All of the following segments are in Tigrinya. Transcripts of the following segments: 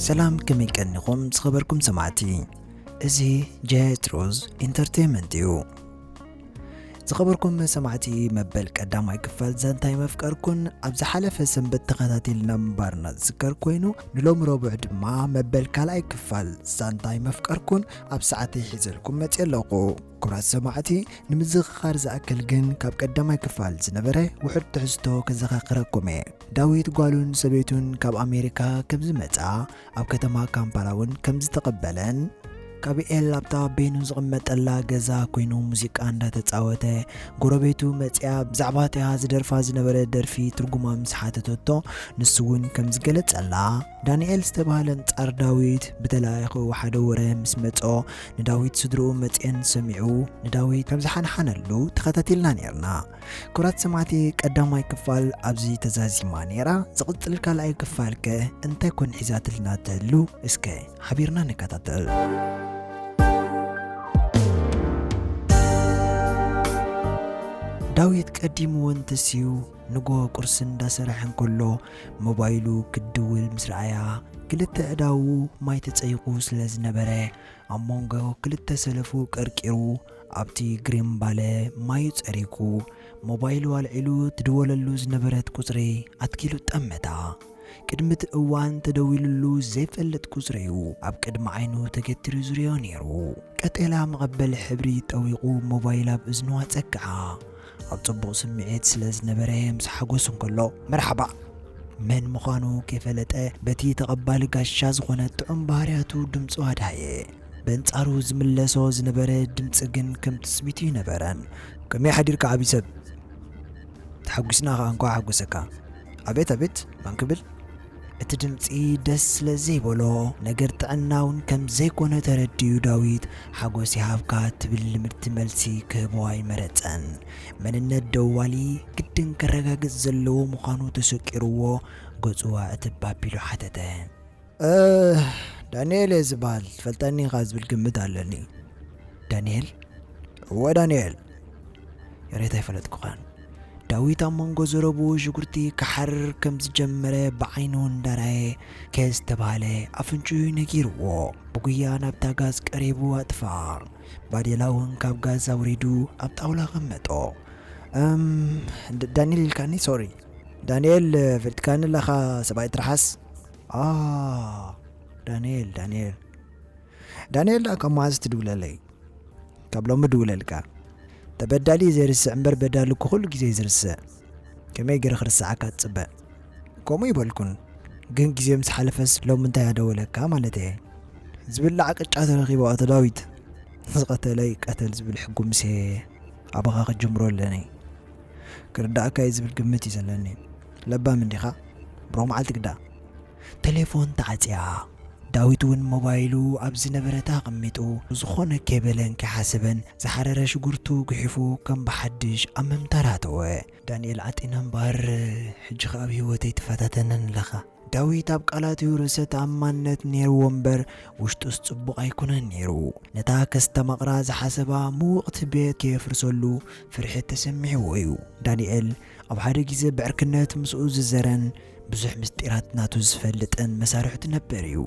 ሰላም፣ ከመይ ቀኒኹም ዝኸበርኩም ሰማዕቲ? እዚ ጀትሮዝ ኢንተርቴይንመንት እዩ። ዝኸበርኩም ሰማዕቲ፣ መበል ቀዳማይ ክፋል ዛንታይ መፍቀርኩን ኣብ ዝሓለፈ ሰንበት ተኸታቲልና ምንባርና ዝዝከር ኮይኑ፣ ንሎሚ ረቡዕ ድማ መበል ካልኣይ ክፋል ዛንታይ መፍቀርኩን ኣብ ሰዓተይ ሒዘልኩም መፅእ ኣለኹ። ክቡራት ሰማዕቲ፣ ንምዝኽኻር ዝኣክል ግን ካብ ቀዳማይ ክፋል ዝነበረ ውሑድ ትሕዝቶ ከዘኻኽረኩም እየ። ዳዊት ጓሉን ሰበይቱን ካብ ኣሜሪካ ከም ዝመጻ ኣብ ከተማ ካምፓላ እውን ከም ዝተቐበለን፣ ካቢኤል ኣብታ ቤኑ ዝቕመጠላ ገዛ ኮይኑ ሙዚቃ እንዳተጻወተ፣ ጎረቤቱ መጺኣ ብዛዕባ እቲኣ ዝደርፋ ዝነበረ ደርፊ ትርጉማ ምስ ሓተተቶ፣ ንሱ እውን ከም ዝገለጸላ፣ ዳንኤል ዝተባህለ ኣንጻር ዳዊት ብተላኢኹ ሓደ ወረ ምስ መጾ፣ ንዳዊት ስድርኡ መጺኤን ሰሚዑ ንዳዊት ከም ዝሓንሓነሉ ተኸታቲልና ነይርና። ክቡራት ሰማዕቲ፣ ቀዳማይ ክፋል ኣብዚ ተዛዚማ ነይራ። ዝቕጽል ካልኣይ ክፋል ከ እንታይ ኮን ሒዛትልና ትህሉ? እስከ ሓቢርና ንከታተል። ዳዊት ቀዲምዎ እንተስዩ፣ ንጎ ቁርሲ እንዳሰርሐ እንከሎ ሞባይሉ ክድውል ምስ ረኣያ፣ ክልተ ኣእዳዉ ማይ ተጸይቑ ስለ ዝነበረ፣ ኣብ መንጎ ክልተ ሰለፉ ቀርቂሩ ኣብቲ ግሪም ባለ ማዩ ጸሪጉ፣ ሞባይሉ ኣልዒሉ ትድወለሉ ዝነበረት ቁጽሪ ኣትኪሉ ጠመታ። ቅድሚ እቲ እዋን ተደዊሉሉ ዘይፈልጥ ቁጽሪ እዩ ኣብ ቅድሚ ዓይኑ ተገቲሩ ዝርእዮ ነይሩ። ቀጤላ መቐበሊ ሕብሪ ጠዊቑ ሞባይል ኣብ እዝኑ ኣጸግዓ። ኣብ ጽቡቕ ስምዒት ስለ ዝነበረ ምስ ሓጎስ እንከሎ፣ መርሓባ! መን ምዃኑ ከይፈለጠ በቲ ተቐባሊ ጋሻ ዝኾነ ጥዑም ባህርያቱ ድምጹ ኣድሃየ። በንጻሩ ዝምለሶ ዝነበረ ድምጺ ግን ከም ትጽቢቱ ኣይነበረን። ከመይ ሓዲርካ ዓቢ ሰብ? ተሓጒስና ኸኣ እንኳዕ ሓጎሰካ። ኣቤት ኣቤት፣ መን ክብል? እቲ ድምጺ ደስ ስለ ዘይበሎ፣ ነገር ጥዕና እውን ከም ዘይኮነ ተረዲኡ ዳዊት፣ ሓጎስ ይሃብካ ትብል ልምድቲ መልሲ ክህቦ ኣይመረጸን። መንነት ደዋሊ ግድን ከረጋግጽ ዘለዎ ምዃኑ ተሰቂርዎ፣ ገጹ ኣእትብ ኣቢሉ ሓተተ። እ፣ ዳንኤል እየ ዝበሃል፣ ትፈልጠኒ ኢኻ ዝብል ግምት ኣለኒ። ዳንኤል? እወ ዳንኤል። የሬት ኣይፈለጥኩኻን። ዳዊት ኣብ መንጎ ዘረብኡ ሽጉርቲ ክሓርር ከም ዝጀመረ ብዓይኑ እንዳረኣየ፣ ከ ዝተባህለ ኣፍንጭኡ ነጊርዎ። ብጉያ ናብታ ጋዝ ቀሪቡ ኣጥፍኣ። ባዴላ እውን ካብ ጋዝ ኣውሪዱ ኣብ ጣውላ ኣቐመጦ። እም፣ ድ-፣ ዳንኤል ኢልካኒ? ሶሪ። ዳንኤል፣ ፈሊጥካኒ ኣለኻ ሰብኣይ ትርሓስ? ኣ፣ ዳንኤል፣ ዳንኤል። ዳንኤል ደኣ ካብ መዓዝ ትድውለለይ? ካብ ሎሚ ድውለልካ። ተበዳሊ ዘይርስዕ እምበር በዳሊ እኮ ኩሉ ግዜ እዩ ዝርስዕ። ከመይ ገይረ ክርስዓካ ትጽበ? ከምኡ ይበልኩን፣ ግን ግዜ ምስ ሓለፈስ ሎሚ እንታይ ኣደወለካ ማለት እየ። ዝብላዕ ቅጫ ተረኺቡ ኣቶ ዳዊት። ዝቐተለ ይቀተል ዝብል ሕጉ ምሴ ኣባኻ ክጅምሮ ኣለኒ። ክርዳእካ እዩ ዝብል ግምት እዩ ዘለኒ። ለባም እንዲኻ? ብሩኽ መዓልቲ ግዳ። ተሌፎን ተዓጽያ። ዳዊት እውን ሞባይሉ ኣብ ዝነበረታ ኣቐሚጡ፣ ዝኾነ ከይበለን ከይሓሰበን ዝሓረረ ሽጉርቱ ጉሒፉ ከም ብሓድሽ ኣብ ምምታር ኣተወ። ዳንኤል ዓጢነ እምበኣር፣ ሕጂ ኸኣ ኣብ ህይወተይ ትፈታተነኒ ኣለኻ። ዳዊት ኣብ ቃላቱ ርእሰ ተኣማንነት ነይርዎ እምበር፣ ውሽጡስ ጽቡቕ ኣይኮነን ነይሩ። ነታ ከስተማቕራ ዝሓሰባ ምውቕቲ ቤት ከየፍርሰሉ ፍርሒ ተሰሚዕዎ እዩ። ዳንኤል ኣብ ሓደ ግዜ ብዕርክነት ምስኡ ዝዘረን ብዙሕ ምስጢራት ናቱ ዝፈልጥን መሳርሕቱ ነበር እዩ።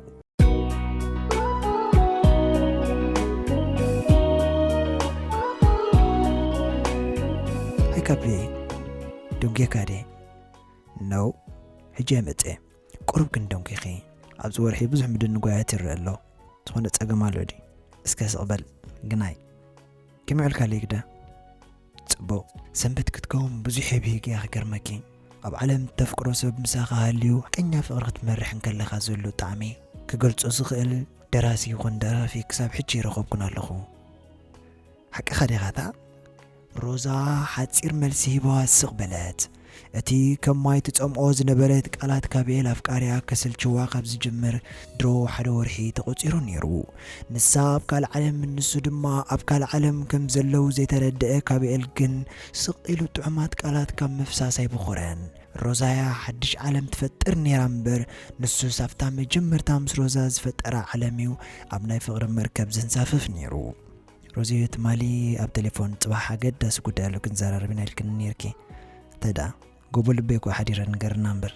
ሃይ ካፕ፣ ደንጉየካ ድየ? ነው፣ ሕጂ እየ መጽእ። ቁሩብ ግን ደንጒኺ። ኣብዚ ወርሒ ብዙሕ ምድንጓያት ይረአ ኣሎ። ዝኾነ ጸገም ኣሎ ድዩ? እስከ ስቕ በል ግናይ። ከመይ ውዕልካ ልግዳ? ጽቡቕ። ሰንበት ክትከውን ብዙሕ የብህግ እያ ክገርመኪ። ኣብ ዓለም እተፍቅሮ ሰብ ምሳኻ ሃልዩ ሓቀኛ ፍቕሪ ክትመርሕ እንከለኻ ዘሎ ጣዕሚ ክገልጾ ዝኽእል ደራሲ ይኹን ደራፊ ክሳብ ሕጂ ይረኸብኩን ኣለኹ። ሓቅኻ ዲኻታ? ሮዛ ሓጺር መልሲ ሂባ ስቕ በለት። እቲ ከም ማይ ትጸምኦ ዝነበረት ቃላት ካቢኤል ኣፍቃሪኣ ከሰልችዋ ካብ ዝጅምር ድሮ ሓደ ወርሒ ተቖጺሩ ነይሩ። ንሳ ኣብ ካልእ ዓለም፣ ንሱ ድማ ኣብ ካልእ ዓለም ከም ዘለዉ ዘይተረድአ ካቢኤል ግን ስቕ ኢሉ ጥዑማት ቃላት ካብ ምፍሳስ ኣይበኾረን። ሮዛያ ሓድሽ ዓለም ትፈጥር ነይራ እምበር፣ ንሱስ ኣብታ መጀመርታ ምስ ሮዛ ዝፈጠራ ዓለም እዩ ኣብ ናይ ፍቕሪ መርከብ ዘንሳፍፍ ነይሩ። ሮዚ፣ ትማሊ ኣብ ቴሌፎን ጽባሕ ኣገዳሲ ጉዳይ ኣሎ ክንዘራረብ ኢና ኢልክኒ ነይርኪ። እንታይ ደኣ? ጎቦ ልበይ እኮ ሓዲረ ንገርና እምበር።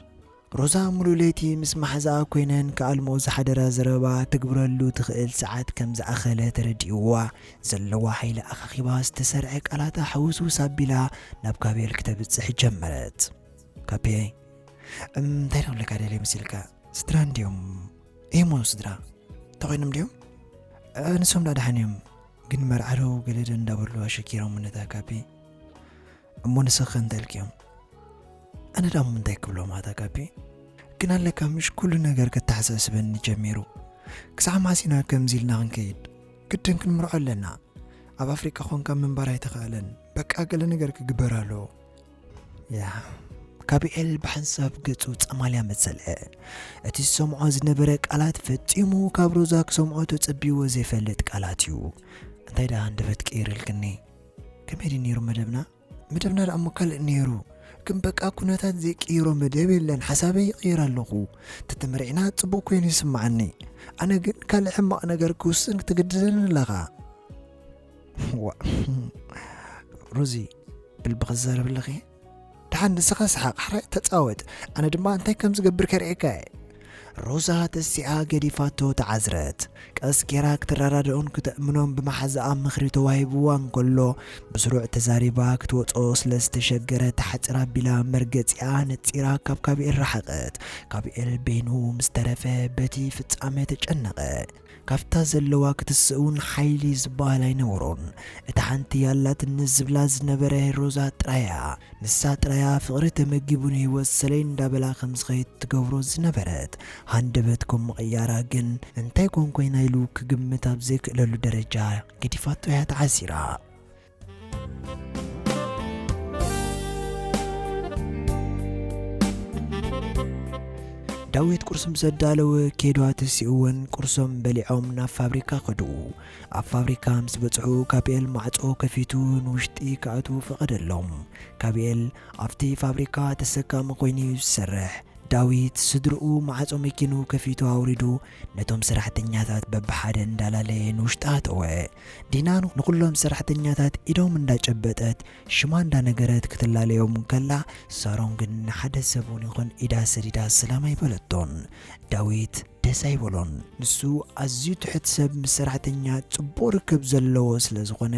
ሮዛ ሙሉ ለይቲ ምስ መሓዛኣ ኮይነን ክኣልምኦ ዝሓደራ ዘረባ ትግብረሉ ትኽእል ሰዓት ከም ዝኣኸለ ተረዲእዋ፣ ዘለዋ ሓይሊ ኣኻኺባ ዝተሰርዐ ቃላታ ሕውስውስ ኣቢላ ናብ ካቤል ክተብጽሕ ጀመረት። ካቤ፣ እም፣ እንታይ ደኣ ክብለካ ደልየ መሲልካ? ስድራ እንድዮም? እሞ ስድራ? ተኾይኖም ድዮም? እ፣ ንሶም ደኣ ደሓን እዮም። ግን መርዓዶ ገለ ዶ እንዳበሉ ኣሸኪሮም ነታ ካቤ። እሞ ንስኺ እንታይ ኢልክዮም? ኣነ ደኣ እሞ እንታይ ክብሎም ኣታ ካቤ? ግን ኣለካ ምሽ ኩሉ ነገር ከተሓሳስበኒ ጀሚሩ። ክሳዕ ማሲና ከምዚ ኢልና ክንከይድ? ግድን ክንምርዖ ኣለና። ኣብ ኣፍሪቃ ኾንካ ምንባር ኣይተኻእለን። በቃ ገለ ነገር ክግበር ኣለዎ። ያ፣ ካቢኤል ብሓንሳብ ገጹ ጸማልያ መሰለ። እቲ ዝሰምዖ ዝነበረ ቃላት ፈጺሙ ካብ ሮዛ ክሰምዖ ተጸቢዎ ዘይፈልጥ ቃላት እዩ። እንታይ ደኣ ሃንደበት ቅይር ኢልክኒ? ከመይ ድዩ ነይሩ መደብና? መደብና ደኣ እሞ ካልእ ነይሩ። ግን በቃ ኩነታት ዘይቅይሮ መደብ የለን። ሓሳበይ ይቕይር ኣለኹ። ተተመሪዕና ጽቡቕ ኮይኑ ይስምዓኒ። ኣነ ግን ካልእ ሕማቕ ነገር ክውስን ክትግድደኒ ኣለኻ። ዋ፣ ሮዚ፣ ብልቢ ክዛረብ ኣለኺ? ደሓን ንስኻ ሰሓቕ፣ ሕራይ ተጻወት። ኣነ ድማ እንታይ ከም ዝገብር ከርእየካ እየ። ሮዛ ተሲኣ ገዲፋቶ ተዓዝረት። ቀስ ጌራ ክትረዳድኦን ክተእምኖን ብመሓዛኣ ምኽሪ ተዋሂብዋ እንከሎ፣ ብስሩዕ ተዛሪባ ክትወጾ ስለ ዝተሸገረት፣ ሓጽር ኣቢላ መርገጺኣ ነጺራ ካብ ካቢኤል ረሓቐት። ካቢኤል በይኑ ምስ ተረፈ በቲ ፍጻመ ተጨነቐ። ካብታ ዘለዋ ክትስእ እውን ሓይሊ ዝበሃል ኣይነበሮን። እታ ሓንቲ ያላትኒ ዝብላ ዝነበረ ሮዛ ጥራያ። ንሳ ጥራያ ፍቕሪ ተመጊቡ ንህይወት ሰለይ እንዳበላ ከም ዝኸይድ ትገብሮ ዝነበረት። ሃንደበት ከም ምቕያራ ግን እንታይ ኮን ኮይና ኢሉ ክግምት ኣብ ዘይክእለሉ ደረጃ ገዲፋቶ እያ ተዓዚራ። ዳዊት ቁርሲ ምስ ኣዳለወ ኬዱ ኣተሲእወን ቁርሶም በሊዖም ናብ ፋብሪካ ከዱ። ኣብ ፋብሪካ ምስ በጽሑ ካቢኤል ማዕጾ ከፊቱ ንውሽጢ ክኣትዉ ፈቐደሎም። ካቢኤል ኣብቲ ፋብሪካ ተሰካሚ ኮይኑ እዩ ዝሰርሕ። ዳዊት ስድርኡ ማዕጾ መኪኑ ከፊቱ ኣውሪዱ ነቶም ሰራሕተኛታት በብሓደ እንዳላለየ ንውሽጢ ኣተወ። ዲና ንኹሎም ሰራሕተኛታት ኢዶም እንዳጨበጠት ሽማ እንዳነገረት ክትላለዮም እንከላ፣ ሳሮን ግን ንሓደ ሰብ እውን ይኹን ኢዳ ሰዲዳ ሰላም ኣይበለቶን። ዳዊት ደስ ኣይበሎን። ንሱ ኣዝዩ ትሑት ሰብ ምስ ሰራሕተኛ ጽቡቕ ርክብ ዘለዎ ስለ ዝኾነ፣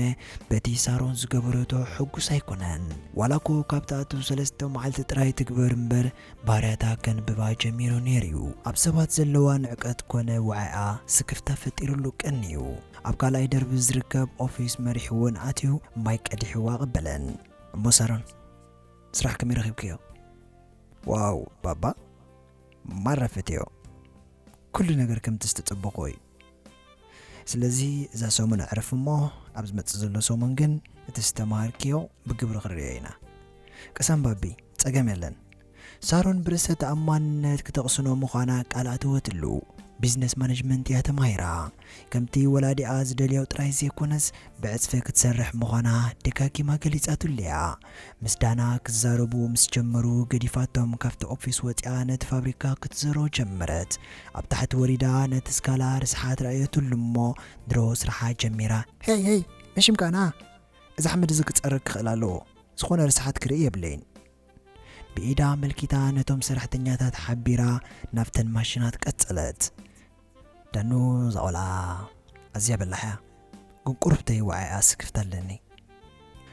በቲ ሳሮን ዝገበረቶ ሕጉስ ኣይኮነን። ዋላ እኮ ካብ ትኣቱ ሰለስተ መዓልቲ ጥራይ ትግበር እምበር፣ ባህርያታ ከንብባ ጀሚሩ ነይሩ እዩ። ኣብ ሰባት ዘለዋ ንዕቀት ኮነ ውዓኣ ስክፍታ ፈጢሩሉ ቀንዩ። ኣብ ካልኣይ ደርቢ ዝርከብ ኦፊስ መሪሕወን ኣትዩ ማይ ቀዲሕዋ ኣቐበለን። እሞ ሳሮን፣ ስራሕ ከመይ ረኺብክዮ? ዋው ባባ፣ ማራ ፈትዮ። ኩሉ ነገር ከምቲ ዝተጸበኾ እዩ። ስለዚ እዛ ሰሙን ኣዕርፍ እሞ፣ ኣብ ዝመጽእ ዘሎ ሰሙን ግን እቲ ዝተማሃርክዮ ብግብሪ ክንርእዮ ኢና። ቅሰን ባቢ፣ ጸገም የለን። ሳሮን ብርእሰ ተኣማንነት ክተቕስኖ ምዃና ቃል ኣተወትሉ። ቢዝነስ ማኔጅመንት እያ ተማሂራ። ከምቲ ወላዲኣ ዝደልዮ ጥራይ ዘይኮነስ፣ ብዕጽፊ ክትሰርሕ ምዃና ደጋጊማ ገሊጻትሉ እያ። ምስ ዳና ክዛረቡ ምስ ጀመሩ፣ ገዲፋቶም ካብቲ ኦፊስ ወጺኣ ነቲ ፋብሪካ ክትዘሮ ጀመረት። ኣብ ታሕቲ ወሪዳ ነቲ ስካላ ርስሓት ረኣየትሉ እሞ፣ ድሮ ስርሓ ጀሚራ። ሄይ፣ ሄይ፣ መሽም ከኣና፣ እዚ ሓመድ እዚ ክጸርግ ክኽእል ኣለዎ። ዝኾነ ርስሓት ክርኢ የብለይን። ብኢዳ ኣመልኪታ ነቶም ሰራሕተኛታት ሓቢራ ናብተን ማሽናት ቀጸለት። ዳኑ፣ እዛ ቆልዓ ኣዝያ በላሕ እያ፣ ግን ቁሩብ ተይወዓያ ስክፍታ ኣለኒ።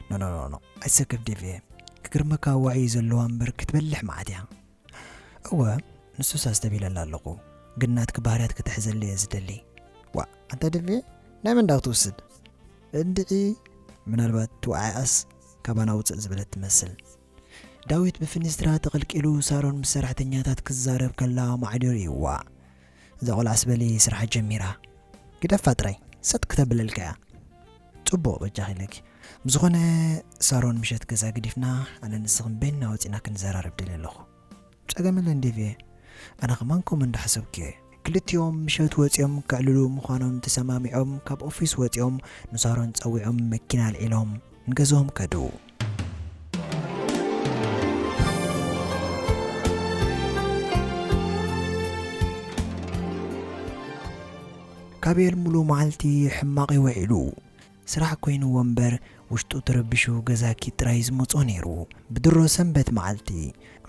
ኖ፣ ኖ፣ ኖ፣ ኖ፣ ኣይትሰክፍ ዴቪ። ክግርመካ ዋዒ ዘለዋ እምበር ክትበልሕ መዓት እያ። እወ፣ ንሱስ ኣስተብሂለላ ኣለኹ፣ ግን ናትኪ ባህርያት ክትሕዘሉ እየ ዝደሊ። ዋእ፣ ኣንታ ዴቪ፣ ናይ መን ደኣ ክትውስድ? እንድዒ፣ ምናልባት ዋዓያኣስ ካባና ውጽእ ዝበለት ትመስል። ዳዊት ብፍኒስትራ ተቐልቂሉ ሳሮን ምስ ሰራሕተኛታት ክዛረብ ከላ ማዕዶ ርእይዋ። እዛ ቆልዓስ በሊ ስራሕ ጀሚራ። ግደፋ ጥራይ፣ ሰጥ ክተብለልካ እያ። ጽቡቕ በጃኺ ኢለኪ። ብዝኾነ ሳሮን ምሸት ገዛ ገዲፍና ኣነ ንስኽን በይንና ወጺና ክንዘራረብ ደልየ ኣለኹ። ጸገም የለን ዴቪ፣ ኣነ ከማን ከምኡ እንዳሓሰብኩ እየ። ክልቲኦም ምሸት ወጺኦም ከዕልሉ ምዃኖም ተሰማሚዖም ካብ ኦፊስ ወጺኦም ንሳሮን ጸዊዖም መኪና ኣልዒሎም ንገዝኦም ከዱ። ካቤል ሙሉ መዓልቲ ሕማቕ እዩ ውዒሉ። ስራሕ ኮይንዎ እምበር ውሽጡ ተረቢሹ ገዛኪ ጥራይ ዝመጾ ነይሩ። ብድሮ ሰንበት መዓልቲ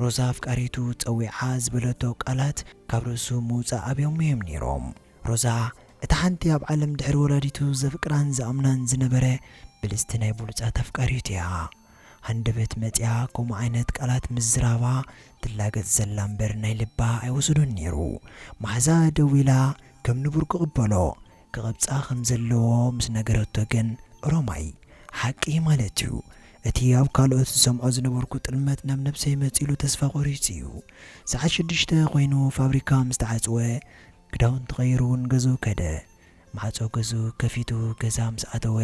ሮዛ ኣፍቃሪቱ ጸዊዓ ዝበለቶ ቃላት ካብ ርእሱ ምውጻእ ኣብዮም እዮም ነይሮም። ሮዛ እታ ሓንቲ ኣብ ዓለም ድሕሪ ወላዲቱ ዘፍቅራን ዝኣምናን ዝነበረ ብልጽቲ ናይ ብሉጻት ኣፍቃሪቱ እያ። ሃንደበት መጽያ ከምኡ ዓይነት ቃላት ምዝራባ ትላገጽ ዘላ እምበር ናይ ልባ ኣይወሰዶን ነይሩ። መሓዛ ደዊላ ከም ንቡር ክቕበሎ ክቐብጻ ከም ዘለዎ ምስ ነገረቶ ግን ሮማይ ሓቂ ማለት እዩ። እቲ ኣብ ካልኦት ዝሰምዖ ዝነበርኩ ጥልመት ናብ ነብሰይ መጺሉ ተስፋ ቆሪጹ እዩ። ሰዓት ሽዱሽተ ኮይኑ ፋብሪካ ምስ ተዓጽወ ክዳውንቲ ቀይሩ ንገዝኡ ከደ። ማዕጾ ገዝኡ ከፊቱ ገዛ ምስ ኣተወ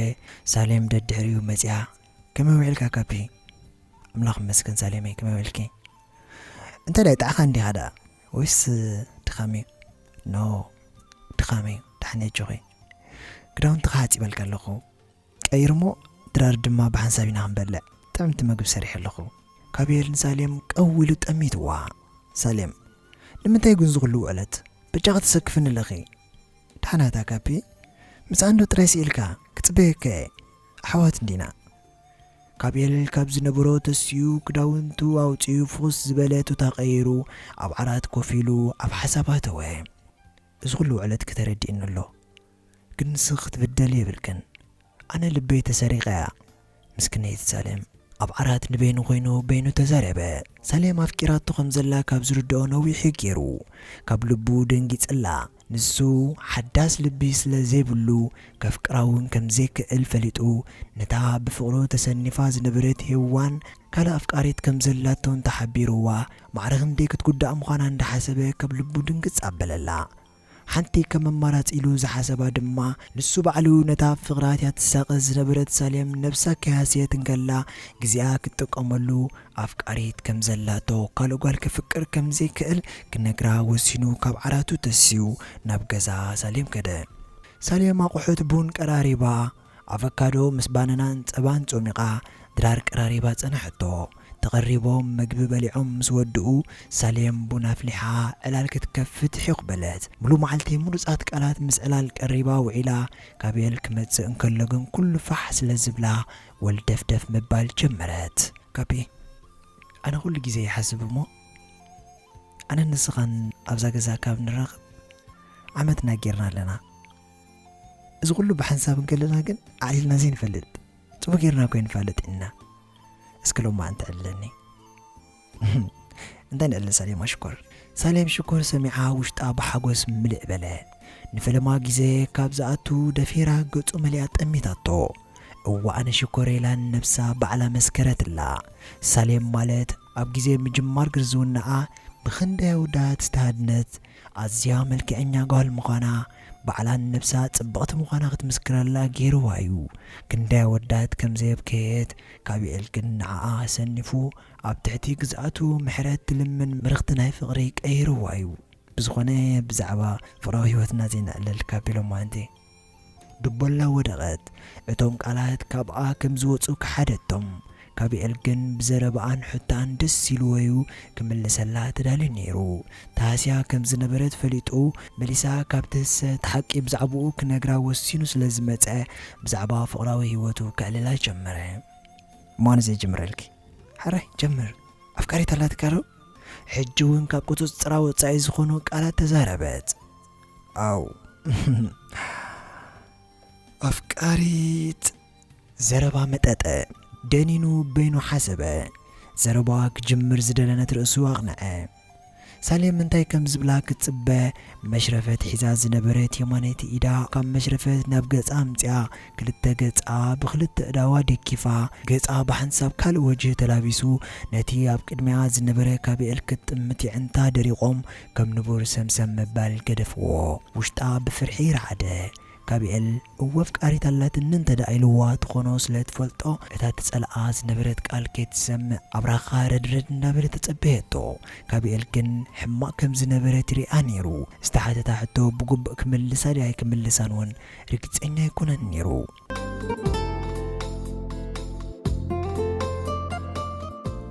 ሳሌም ደድሕሪኡ መጺኣ። ከመይ ውዒልካ ካፒ? ኣምላኽ ይመስገን ሳሌመይ፣ ከመይ ውዒልኪ? እንታይ ደኣ ይጥዓኻ እንዲኻ ደኣ? ወይስ ድኻም እዩ? ኖ፣ ድኻም እዩ። ደሓን እየ ኣጆኺ። ክዳውንትኻ ሓጺበልካ ኣለኹ። ቀይር እሞ ድራር ድማ ብሓንሳብ ኢና ክንበልዕ። ጥዕምቲ መግቢ ሰሪሐ ኣለኹ። ካብየል ንሳሌም ቀው ኢሉ ጠሚትዋ። ሳሌም፣ ንምንታይ ግን ዝኹሉ ውዕለት? በጃኺ ተሰክፍኒ ኣለኺ። ደሓና እታ ካፒ፣ ምጽኣንዶ ጥራይ ስኢልካ? ክጽበየካ እየ። ኣሕዋት እንዲና። ካብየል ካብ ዝነበሮ ተሲኡ ክዳውንቱ ኣውጺኡ ፍኹስ ዝበለ ቱታ ቀይሩ ኣብ ዓራት ኮፍ ኢሉ ኣብ ሓሳብ ኣተወ። እዚ ኩሉ ውዕለትኪ ተረዲእኒ ኣሎ፣ ግን ንስኺ ክትብደሊ የብልክን። ኣነ ልበይ ተሰሪቐ እያ። ምስክነይቲ ሳሌም ኣብ ዓራት ንበይኑ ኮይኑ በይኑ ተዛረበ። ሳሌም ኣፍቂራቶ ከም ዘላ ካብ ዝርድኦ ነዊሕ እዩ ገይሩ። ካብ ልቡ ደንጊጽላ። ንሱ ሓዳስ ልቢ ስለ ዘይብሉ ከፍቅራ እውን ከም ዘይክእል ፈሊጡ፣ ነታ ብፍቕሩ ተሰኒፋ ዝነበረት ሄዋን ካልእ ኣፍቃሪት ከም ዘላቶ እንተሓቢርዋ፣ ማዕረ ክንደይ ክትጉዳእ ምዃና እንዳሓሰበ ካብ ልቡ ድንግጽ ኣበለላ። ሓንቲ ከም ኣማራጺ ኢሉ ዝሓሰባ ድማ፣ ንሱ ባዕሉ ነታ ፍቕራ እያ ትሳቐ ዝነበረት ሳሌም ነብሳ ከይሃሰየት እንከላ፣ ግዜኣ ክትጥቀመሉ ኣፍቃሪት ከም ዘላቶ፣ ካልእ ጓል ከፍቅር ከም ዘይክእል ክነግራ ወሲኑ ካብ ዓራቱ ተሲኡ ናብ ገዛ ሳሌም ከደ። ሳሌም ኣቑሑት ቡን ቀራሪባ፣ ኣቨካዶ ምስ ባናናን ጸባን ጾሚቓ ድራር ቀራሪባ ጸንሐቶ። ተቐሪቦም መግቢ በሊዖም ምስ ወድኡ፣ ሳሌም ቡን ኣፍሊሓ ዕላል ክትከፍት ሒቕ በለት። ሙሉ መዓልቲ ምሩጻት ቃላት ምስ ዕላል ቀሪባ ውዒላ፣ ካቤል ክመጽእ እንከሎ ግን ኩሉ ፋሕ ስለ ዝብላ ወልደፍደፍ ምባል ጀመረት። ካፒ፣ ኣነ ኩሉ ግዜ ይሓስብ እሞ፣ ኣነን ንስኻን ኣብዛ ገዛ ካብ ንራኸብ ዓመትና ጌርና ኣለና። እዚ ኩሉ ብሓንሳብ እንከለና ግን ኣዕሊልና ዘይንፈልጥ፣ ጽቡቕ ጌርና እኮ ኣይንፋለጥን ኢና። እስኪ ሎማ እንተዕልለኒ። እንታይ ንዕልል ሳሌም ሽኮር? ሳሌም ሽኮር ሰሚዓ ውሽጣ ብሓጎስ ምልእ በለ። ንፈለማ ግዜ ካብ ዝኣቱ ደፊራ ገጹ መሊኣ ጠሚታቶ። እዋ ኣነ ሽኮር ኢላ ንነብሳ ባዕላ መስከረትላ። ሳሌም ማለት ኣብ ግዜ ምጅማር ግርዝውናኣ ብኽንደይ ኣወዳት ዝተሃድነት ኣዝያ መልክዐኛ ጓል ምዃና፣ ባዕላ ንነብሳ ጽብቕቲ ምዃና ክትምስክረላ ገይርዋ እዩ። ክንደይ ኣወዳት ከም ዘየብከየት ካቢኤል ግን ንዓኣ ኣሰኒፉ ኣብ ትሕቲ ግዝኣቱ ምሕረት ትልምን ምርኽቲ ናይ ፍቕሪ ቀይርዋ እዩ። ብዝኾነ ብዛዕባ ፍቕራዊ ህይወትና ዘይነዕልል ካፒ ሎማንቲ። ድቦላ ወደቐት። እቶም ቃላት ካብኣ ከም ዝወጹ ከሓደቶም። ካቢኤል ግን ብዘረባኣን ሕቶኣን ደስ ኢልዎ እዩ ክምልሰላ ተዳልዩ ነይሩ። ተሃስያ ከም ዝነበረት ፈሊጡ፣ መሊሳ ካብ ትህሰ፣ እቲ ሓቂ ብዛዕባኡ ክነግራ ወሲኑ ስለ ዝመጸ፣ ብዛዕባ ፍቕራዊ ህይወቱ ከዕልላ ጀመረ። እሞ ኣነ ዘይጅምረልኪ? ሕራይ ጀምር። ኣፍቃሪት ኣላትካ ዶ? ሕጂ እውን ካብ ቁጽጽራ ወጻኢ ዝኾኑ ቃላት ተዛረበት። ኣው። ኣፍቃሪት። ዘረባ መጠጠ። ደኒኑ በይኑ ሓሰበ። ዘረባዋ ክጅምር ዝደለነት ርእሱ ኣቕንዐ። ሳሌም እንታይ ከም ዝብላ ክትጽበ፣ መሽረፈት ሒዛ ዝነበረት የማነይቲ ኢዳ ካብ መሽረፈት ናብ ገጻ ኣምጺኣ፣ ክልተ ገጻ ብኽልተ እዳዋ ደጊፋ፣ ገጻ ብሓንሳብ ካልእ ወጅህ ተላቢሱ፣ ነቲ ኣብ ቅድሚኣ ዝነበረ ካቢኤል ክትጥምት የዕንታ ደሪቖም፣ ከም ንቡር ሰምሰም ምባል ገደፍዎ። ውሽጣ ብፍርሒ ረዓደ። ካቢኤል፣ እወ ኣፍቃሪት ኣላትኒ እንተ ደኣ ኢልዋ ትኾኖ ስለ ትፈልጦ፣ እታ ትጸልኣ ዝነበረት ቃል ከይትሰምዕ ኣብራኻ ረድረድ እንዳበለ ተጸበየቶ። ካቢኤል ግን ሕማቕ ከም ዝነበረ ትሪኣ ነይሩ። ዝተሓተታ ሕቶ ብግቡእ ክምልሳ ድያ ኣይክምልሳን እውን ርግጸኛ ኣይኮነን ነይሩ።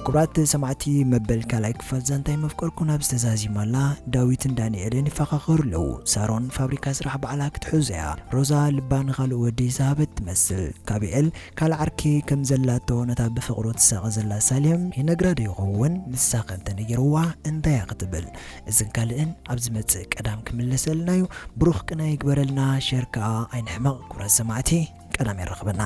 ክቡራት ሰማዕቲ፣ መበል ካልኣይ ክፋል ዛንታይ መፍቀርኩን ኣብ ዝተዛዚማላ ዳዊትን ዳንኤልን ይፈኻኸሩ ኣለዉ። ሳሮን ፋብሪካ ስራሕ ባዕላ ክትሕዞ እያ። ሮዛ ልባ ንኻልእ ወዲ ዝሃበት ትመስል። ካቢኤል ካልእ ዓርኪ ከም ዘላቶ ነታ ብፍቕሩ ትሳቐ ዘላ ሳሌም ይነግራ ዶ ይኸውን? ንሳ ከ እንተነጊርዋ እንታይ እያ ክትብል? እዝን ካልእን ኣብ ዝመጽእ ቀዳም ክምለሰልና እዩ። ብሩኽ ቅነ ይግበረልና። ሸር ከኣ ኣይንሕመቕ። ክቡራት ሰማዕቲ፣ ቀዳም የራኽበና።